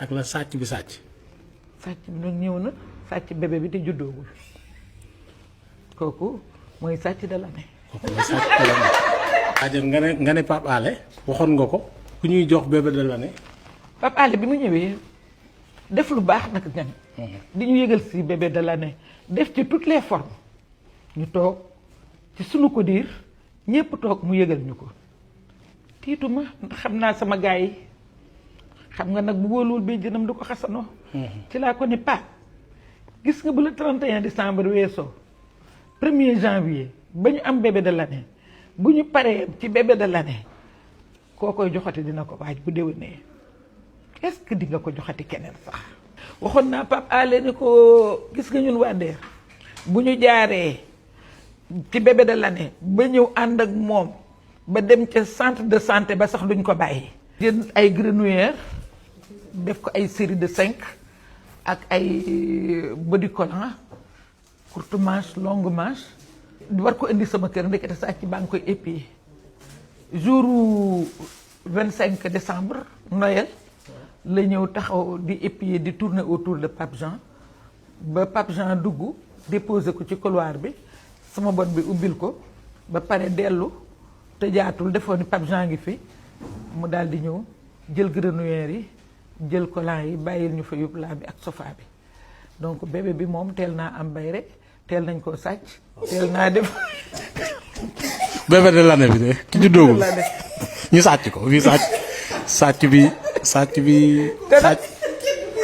ak la sàcc bi sàcc. sàcc bi nag ñëw na sàcc bébé bi te juddoogul kooku mooy sàcc de l'année. kooku mooy sàcc de l'année. nga ne Pape Alé waxoon nga ko ku ñuy jox bébé de l'année. Pape Alé bi mu ñëwee def lu baax nag ñan di ñu yëgal si bébé de l'année def ci toutes les formes ñu toog ci sunu ko diir ñépp toog mu yëgal ñu ko tiituma ndax xam naa sama gars yi xam nga nag bu wóoluwul bi jënam du ko xasanoo ci laa ko ne Pape gis nga bu le 31 décembre weesoo 1er janvier ba ñu am bébé de l'année bu ñu paree ci bébé de l'année koo koy joxati dina ko waaj bu déwénee est-ce que di nga ko joxati keneen sax waxoon naa Pape Alé ni ko gis nga ñun waa DER bu ñu jaaree ci bébé de l'année ba ñëw ànd ak moom ba dem ca centre de santé ba sax duñ ko bàyyi. jënd ay grenouillère def ko ay série de 5 ak ay body collant courte manche longue manche war ko indi sama kër ndekete sàcc baa ngi koy épier jour 25 décembre Noël la ñëw taxaw di épier di tourner autour de Pape Jean ba Pape Jean dugg déposer ko ci couloir bi sama bon bi ubbil ko ba pare dellu tëjaatul defoon ni Pape Jean ngi fi mu daal di ñëw jël grenouillère yi jël collant yi bàyyil ñu fa yóbbu laa bi ak sofa bi donc bébé bi moom teel naa am bayre teel nañ koo sàcc teel naa def bébé de l'année bi de ki juddoogul ñu sàcc ko fii sàcc bi te nag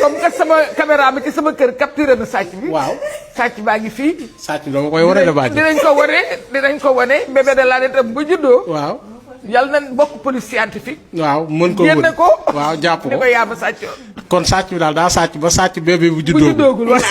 comme que sama caméra bi ci sama kër capturé na sàcc bi. waaw sàcc baa ngi fii. sàcc bi dama koy wane de bàcc. dinañ ko wane bébé de l'année tam bu juddoo. waaw yal nañ bokk police scientifique. waaw mën ko génne ko. waaw jàpp ko ni ko yaa ma sàccoon. kon sàcc bi daal daa sàcc ba sàcc bébé bu juddoogul. bu juddoogul waaw.